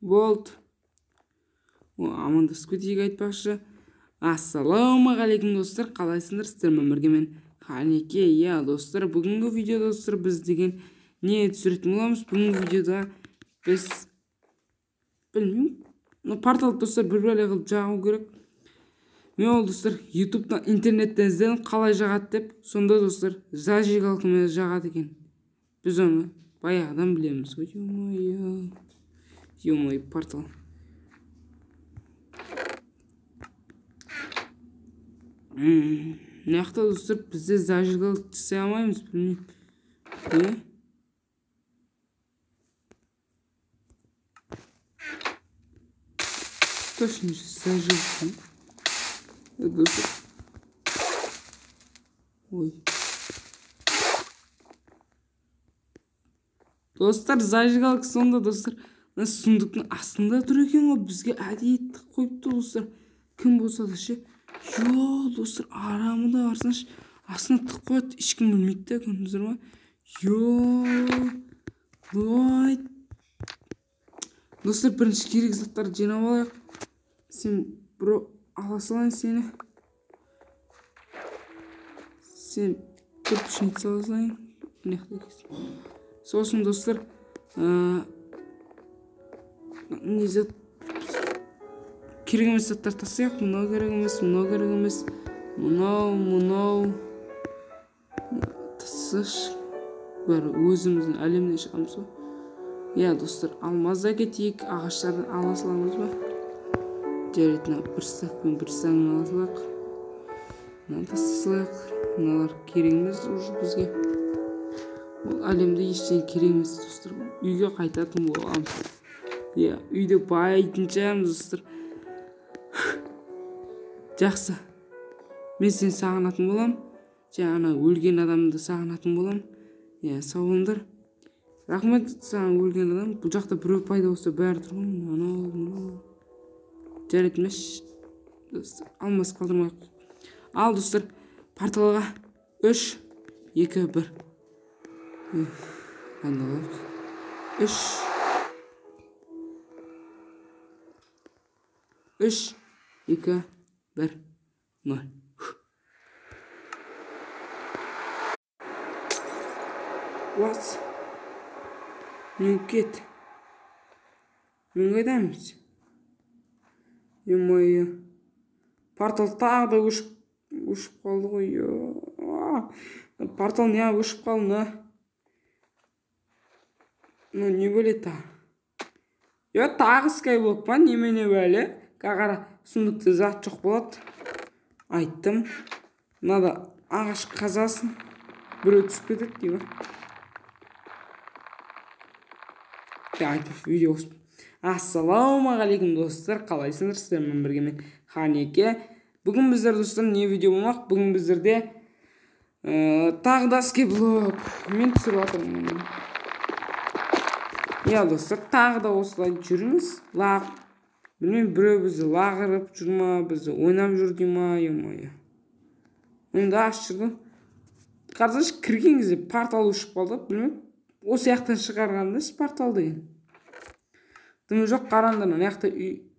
Болды. Амандасып кетейік айтпақшы. Ассалаумағалейкум достар, қалайсыңдар? Сіздермен бірге мен Қанеке. Иә, достар, бүгінгі видеода достар біз деген не түсіретін боламыз? Бүгінгі видеода біз білмеймін, но порталды достар бір бәле қылып жағу керек. Мен ол достар ютубтан, интернеттен іздедім қалай жағады деп. Сонда достар зажигалкамен жағады екен. Біз оны баяғыдан білеміз. Ой, ё-моё. Ё-моё, портал. Мына жақта достар бізде зажигалка жасай алмаймыз, білмеймін. Не? Точно зажигалка. Достар. Ой. Достар, зажигалка сонда достар мына сундуктың астында тұр екен ғой, бізге әдейі тығып қойыпты достар. Кім болса да ше. Йо, достар, арамы да барсаңшы, астына тығып қояды, ешкім білмейді да, көрдіңіздер ма? Йо, ой. Достар, бірінші керек заттарды жинап алайық. Сен, бро, ала салайын сені. Сен бір пшеница ала салайын. Мына жақта екенсің. Сосын, достар, не зат керек емес заттар тастайық. Мынау керек емес, мынау керек емес, мынау, мынау тасташы. Бәрі өзіміздің әлемнен шығамыз ғой. Иә, достар, алмаз да кетейік, ағаштарды ала саламыз ба? Жарайды, мына бір стак пен бір стагын ала салайық. Мынаны тастай салайық. Мыналар керек емес уже бізге. Ол әлемде ештеңе керек емес, достар. Үйге қайтатын боламыз. Иә, үйде байитын шығармыз, достар. Жақсы. Мен сені сағынатын болам. Жаңа ана өлген адамды сағынатын болам. Иә, сау болыңдар. Рахмет саған, өлген адам. Бұл жақта біреу пайда болса бәрі тұр ғой. Анау, мынау. Жарайды, емес. Достар, алмас қалдырмайық. Ал, достар, порталға 3, 2, 1. Дайындалайық. 3. 3, 2, 1, 0. What? Мен кет. Мен қайдамыз? Ё-моё. Портал тағы да өшіп қалды ғой. Портал неғып өшіп қалды, а? Ну, не бөле тағы? Ё, тағы скайблок па? Немене бәле? Қара, сундукта зат жоқ болады. Айттым. Мынада ағаш қазасын. Біреу түсіп кетеді деймін. Айтып видео қосып. Ассалаумағалейкум достар, қалайсыңдар? Сіздермен бірге мен Қанеке. Бүгін біздер достар не видео болмақ? Бүгін біздерде тағы да скайблок мен түсіріп жатырмын. Иә, достар, тағы да осылай жүрміз. Лақ. Білмеймін, біреу бізді лағырып жүр ма, бізді ойнап жүр дей ма, ё-моё. Енді аш жүрді. Қарасаңшы, кірген кезде портал өшіп қалды, білмеймін. Осы жақтан шығарған да портал деген. Дым жоқ, қараңдар, мына жақта үй,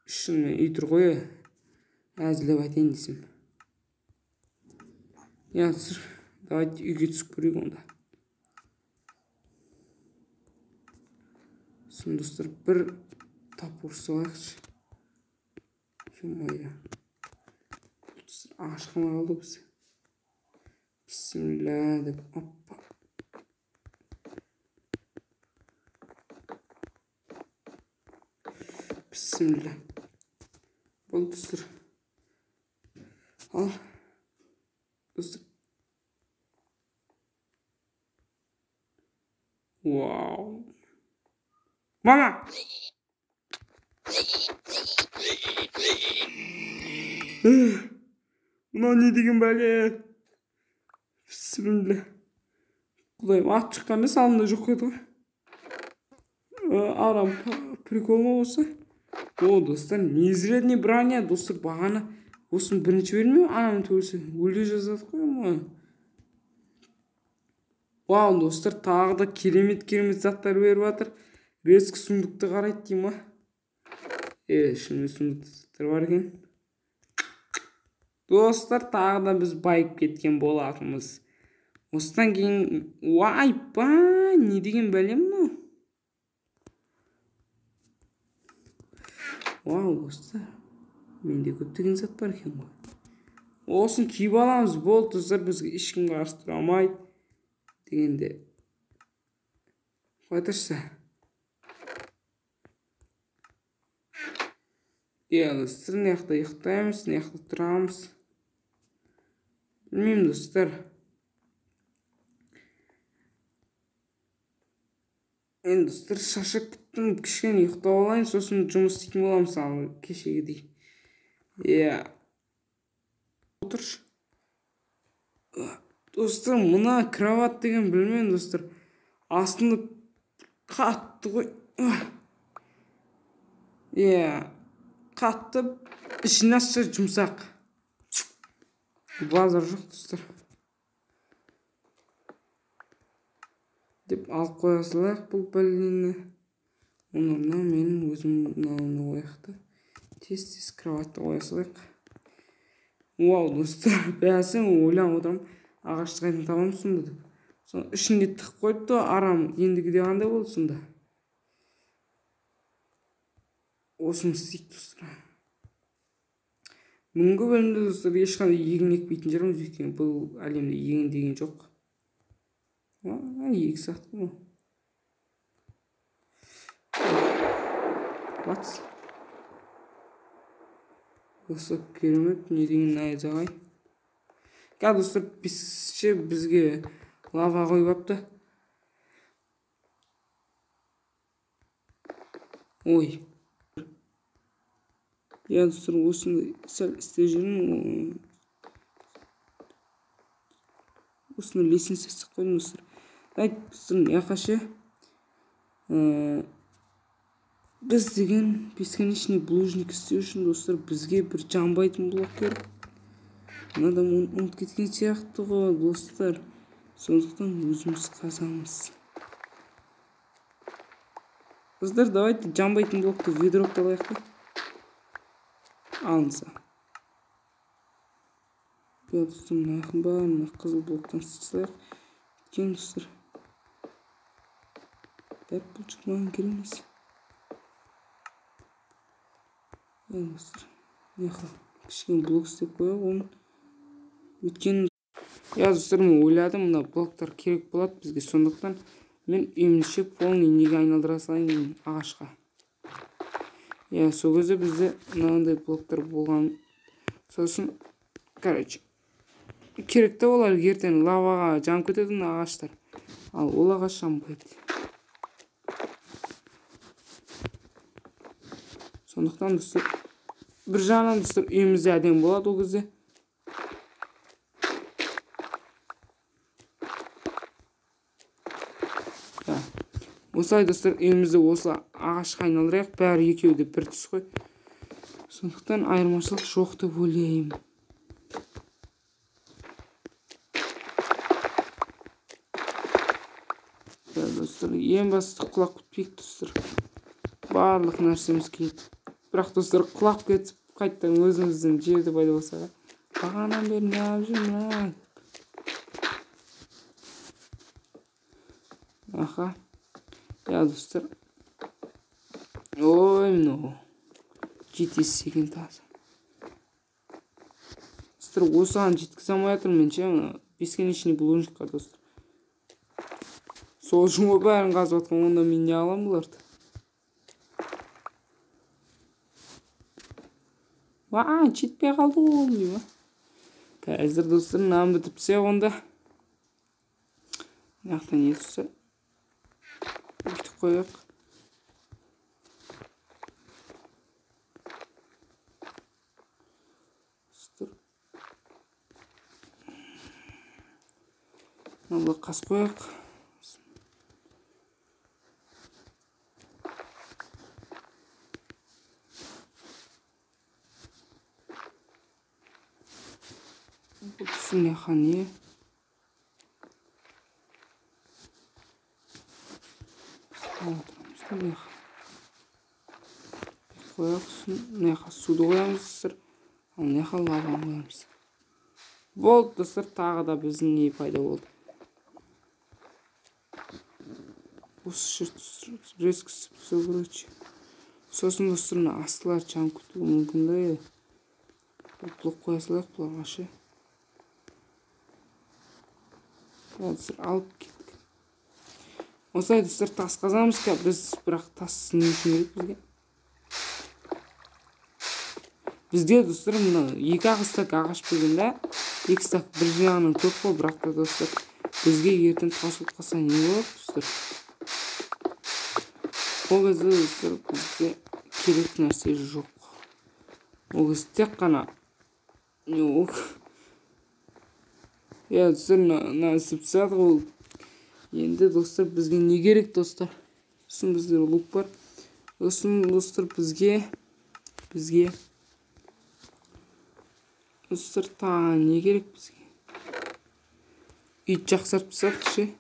шынымен үй тұр ғой. Әзілдеп айтайын десем. Иә, түсір. Давайте үйге түсіп көрейік онда. Сосын, достар, бір топор салайықшы. Ё-моё. Достар, ағаш қалмай қалды біз. Бісміллә деп, оппа. Бісміллә. Болды, достар. Ал. Достар. Вау. Мама! Мынау не деген бәле? Бісміллә. Құдайым, ат шыққан емес, алдында жоқ еді ғой. Арам, прикол ма осы? О, достар, неизрядный броня, достар, бағана осыны бірінші бермей, ананың төбесі өле жаздадық қой, ма? Вау, достар, тағы да керемет-керемет заттар беріп жатыр. Резко сундукты қарайды дей ма? Ішінде сундуктар бар екен. Достар, тағы да біз байып кеткен болатынбыз. Осыдан кейін, уайбай, не деген бәле мынау? Вау, достар, менде көптеген зат бар екен ғой. Осын киіп аламыз, болды, достар, бізге ешкім қарсы тұра алмайды дегенде. Қоя тұршы. Иә, достар, мына жақта ұйықтаймыз, мына жақта тұрамыз. Білмеймін, достар. Енді, достар, шаршап кеттім, кішкене ұйықтап алайын, сосын жұмыс істейтін боламыз, ал кешегідей. Иә. Отыршы. Достар, мына кровать деген білмеймін, достар. Астында қатты ғой. Иә, қатты, ішін ашса жұмсақ. Базар жоқ, достар. Деп алып қоя салайық бұл бәлені. Оның орнына мен өзім мынауны қояйық та. Тез-тез кроватьты қоя салайық. Вау, достар, бәсі ойланып отырмын. Ағашты қайдан табамыз сонда деп. Соны ішінде тығып қойыпты, арам ендігіде қандай болды сонда? Осыны істейік, достар. Бүгінгі бөлімде, достар, ешқандай егін екпейтін жеріміз, өйткені бұл әлемде егін деген жоқ. 2 сағат қой. What? Осы керемет, не деген найзағай. Қазір, достар, бізше бізге лава қойып апты. Ой. Иә, достар, осындай сәл істеп жүрмін. Осыны лестница істеп қойдым, достар. Давайте, достар, мына жаққа ше. Біз деген бесконечный булыжник істеу үшін, достар, бізге бір жанбайтын блок керек. Мына адам ұмытып кеткен сияқты ғой, достар. Сондықтан өзіміз қазамыз. Достар, давайте жанбайтын блокты ведрокты алайық та. Алынса. Иә, достар, мына жақын бәрін мына қызыл блоктан істей салайық. Өйткені, достар, бәрі бұл жүк маған керек емес. Иә, достар, мына жаққа кішкене блок істеп қояйық оны. Өйткені, иә, достар, мен ойладым, мына блоктар керек болады бізге, сондықтан мен үйімді полный неге айналдыра салайын деймін, ағашқа. Иә, сол кезде бізде мынандай блоктар болған. Сосын, короче, керек те олар ертең лаваға жанып кетеді мына ағаштар. Ал ол ағаш жанбайды. Сондықтан, достар, бір жағынан, достар, үйімізде әдемі болады ол кезде. Осылай, достар, үйімізді осы ағашқа айналдырайық. Бәрі екеуі де бір түс қой. Сондықтан айырмашылық жоқ деп ойлаймын. Иә, достар, ең бастысы құлап кетпейік, достар. Барлық нәрсеміз келеді. Бірақ, достар, құлап кетіп қайтадан өзіміздің жерде пайда болса, бағанадан бері неғып жүрмін, а? Аха. Иә, достар. Ой, мынау жетесі екен таза. Достар, осыған жеткізе алмай жатырмын мен ше, мына бесконечный булыжникқа, достар. Сол үшін ғой бәрін қазып жатқан, онда мен не аламын бұларды? Уа, жетпей қалды ғой деймін, а? Қазір, достар, мынаны бітіріп тастайық онда. Мына жақта не тұрса, бүйтіп қояйық. Достар, мына қас қояйық. Бұл түсіне не? Отырамыз да бұяққа. Қояйық, сосын мына жаққа суды қоямыз достар. Ал мына жаққа лаваны қоямыз. Болды достар, тағы да біздің не пайда болды. Осы жерді резко түсіп, короче. Сосын достар, мына астылар жанып кетуі мүмкін да. Бір блок қоя салайық бұларға ше. Достар, алып кеттік. Осылай достар тас қазамыз біз, бірақ тас не үшін керек бізге? Бізде достар мына 2 ақ стак ағаш берген да, 2 стак бір жағынан көп қой, бірақ та достар бізге ертең таусылып қалса не болады достар? Ол кезде достар бізге керек нәрсе жоқ. Ол кезде тек қана не ол. Иә достар, мына ісіп тастадық ол. Енді достар бізге не керек достар? Сосын бізде лук бар. Сосын достар бізге достар тағы не керек бізге? Үйді жақсартып тастадық ше.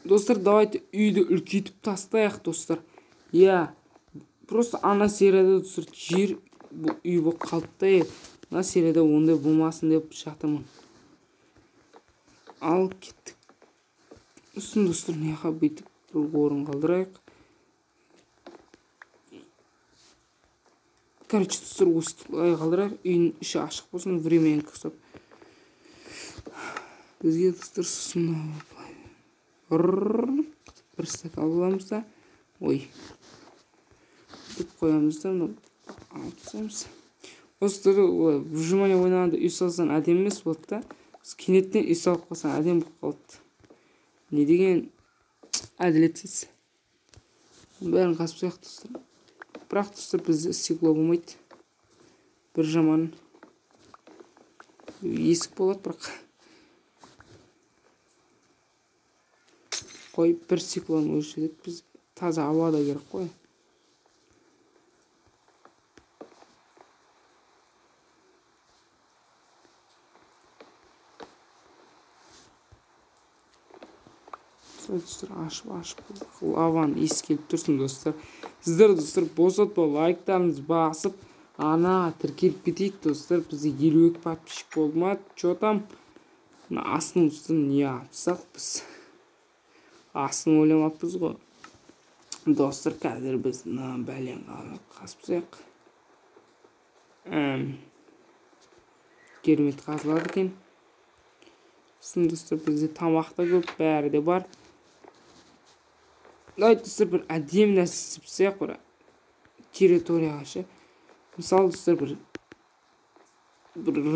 Достар, давайте үйді үлкейтіп тастайық достар. Иә, просто ана серияда достар жер үй болып қалды да, мына серияда ондай болмасын деп жатырмын. Ал кеттік. Сосын достар мына жаққа бүйтіп бір орын қалдырайық. Короче, достар осылай қалдырайық. Үйдің іші ашық болсын, временно ұқсап. Бізге достар сосын былай бір стак алып аламыз да, ой, бүйтіп қоямыз да, мына алып тастаймыз. Осы олай выжимание ойнағанда үй салсаң әдемі емес болды да, кенеттен үй салып қалсаң әдемі болып қалды. Не деген әділетсіз. Бәрін қасып тастайық достар. Бірақ достар бізде стекло болмайды. Бір жаман есік болады бірақ. Қой, бір стеклоны өзі жетеді. Біз таза ауа да керек қой. Достар, ашып лаваны иіс келіп тұрсын достар. Сіздер достар босатпа лайктарыңызды басып, ана тіркеліп кетейік достар. Бізде 52 подписчик болды ма? Чё там? Мына астын үстін не алсақ біз? Астын ойламаппыз ғой. Достар, қазір біз мына бәлен қасып тастайық. Керемет қазылады екен. Сосын достар бізде тамақ та көп, бәрі де бар. Давайте достар бір әдемі нәрсе істеп тастайық бір территорияға ше. Мысалы достар бір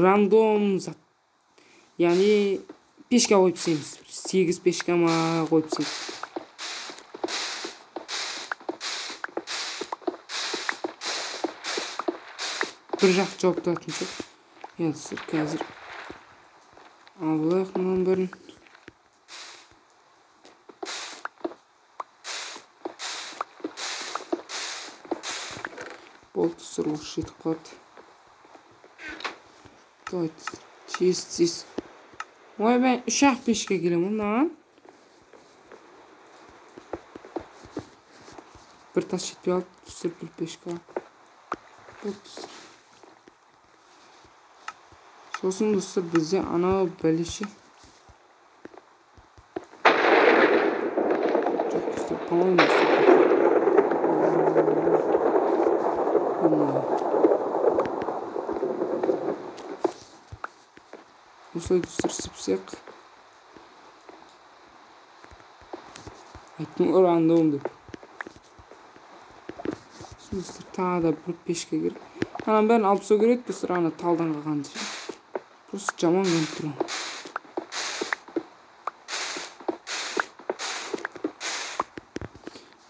рандом зат, яғни пешка қойып тастаймыз. 8 пешка ма қойып тастаймыз. Бір жақ жауып тұратын ше. Енді достар қазір алып алайық мынаның бәрін. Болды достар, осы жетіп қалады. Давайте тез тез. Ой, мен 3-ақ пешке келемін мынаған. Бір тас жетпей қалды достар, бір пешка. Болды достар. Сосын достар бізде анау бәлеше. Жоқ достар, по-моему, осылай достар істеп. Айттым ғой рандом деп. Сосын достар тағы да бір пешка керек. Ананың бәрін алып тастау керек достар, ана талдан қалғанды. Просто жаман көрініп тұр.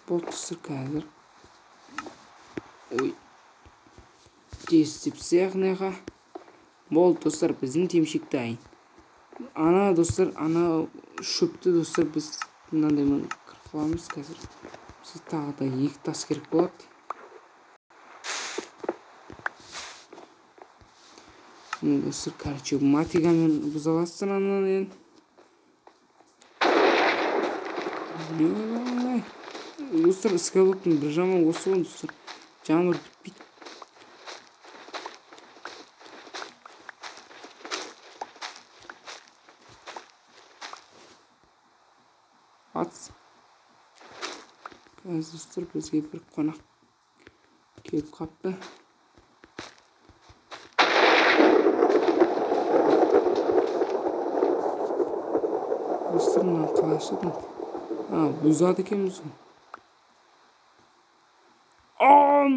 Болды достар қазір. Ой. Тез істеп тастайық мынаға. Болды достар, біздің темшек дайын. Ана достар, ана шөпті достар біз мынандаймен қырқыламыз қазір. Бізге тағы да 2 тас керек болады. Міне достар, короче, матигамен бұза аласыздар ананы енді. Достар, скайблоктың бір жаман осы ғой, достар. Жаңбыр бітпейді. Атыс. Қазір, достар, бізге бір қонақ келіп қапты. Достар, мына қалай ашады? А, бұзады екенбіз ғой.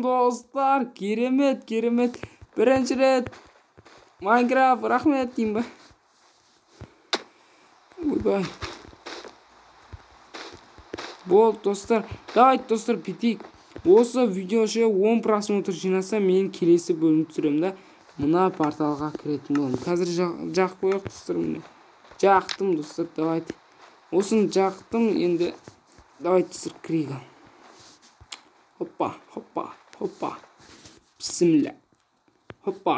Достар, керемет, керемет. Бірінші рет Майнкрафт, рахмет деймін ба? Ойбай. Болды, достар. Давайте, достар, бүйтейік. Осы видео ше 10 просмотр жинаса, мен келесі бөлім түсіремін да, мына порталға кіретін боламын. Қазір жағып қояйық, достар, міне. Жақтым, достар, давайте. Осыны жақтым, енді давайте, достар, кірейік. Хоппа, хоппа, хоппа. Бісміллә. Хоппа.